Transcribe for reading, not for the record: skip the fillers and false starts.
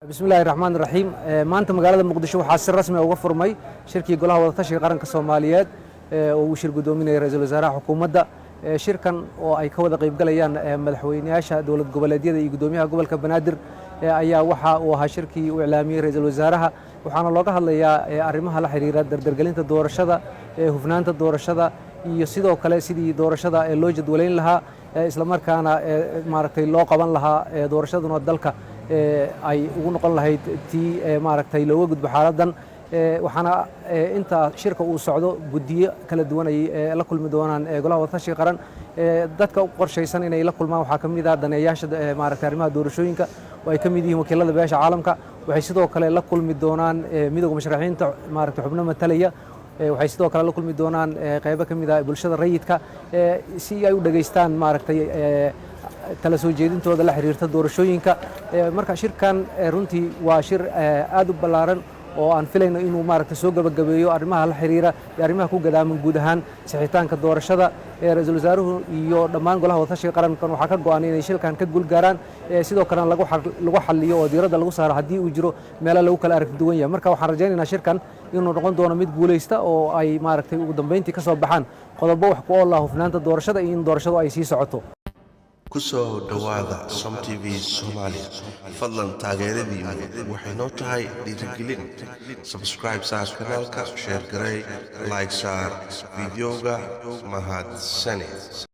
Bismillahi raxmaan raxiim. Maanta magaalada Muqdisho waxaa si rasmi uga furmay shirkii Golaha Wadatashiga Qaranka Soomaaliyeed oo uu shir guddoominaya Ra-iisul Wasaaraha xukuumadda. Shirkan oo ay ka wada qaybgalayaan madaxweyneyaasha dowlad goboleedyada iyo guddoomiyaha gobolka Banaadir ayaa waxa uu ahaa shirkii uu iclaamiyey Ra-iisul Wasaaraha, waxaana looga hadlayaa arrimaha la xiriira dardargelinta doorashada, hufnaanta doorashada iyo sidoo kale sidii doorashada loo jadwalayn lahaa, islamarkaana maaragtay loo qaban lahaa doorashaduna dalka ay ugu noqon lahayd tii maaragtay looga gudbo xaaladdan. Waxaana inta shirka uu socdo guddiyo kala duwan ay la kulmi doonaan Golaha Wadatashiga Qaran. Dadka u qorshaysan inay la kulmaan waxaa ka mid ah daneeyaasha maaragtay arrimaha doorashooyinka oo ay ka mid yihiin wakiilada beesha caalamka. Waxay sidoo kale la kulmi doonaan Midowga Musharaxiinta, maaragtay xubno matalaya. Waxay sidoo kale la kulmi doonaan qaybo ka mid ah bulshada rayidka si ay u dhegaystaan maaragtay tala soo jeedintooda la xiriirta doorashooyinka. Marka shirkan runtii waa shir aad u ballaaran oo aan filayno inuu maaragtay soo gabagabeeyo arrimaha la xiriira iyo arrimaha ku gadaaman guud ahaan sixitaanka doorashada. Ra-iisul wasaaruhu iyo dhammaan Golaha Wadatashiga Qarankan waxaa ka go'an inay shilkan ka guulgaaraan, sidoo kalena lagu xalliyo oo diiradda lagu saaro haddii uu jiro meelo lagu kala aragti duwan yahay. Marka waxaan rajaynaynaa shirkan inuu noqon doono mid guulaysta oo ay maaragtay ugu dambeyntii ka soo baxaan qodobo wax ku ool ah hufnaanta doorashada iyo in doorashadu ay sii socoto. Ku soo dhowaada Som TV Soomaaliya. Fadlan taageeradiinu waxay noo tahay dhiirigelin. Subscribe saar kanaalka, share garey, like saar fideoga. Mahadsanid.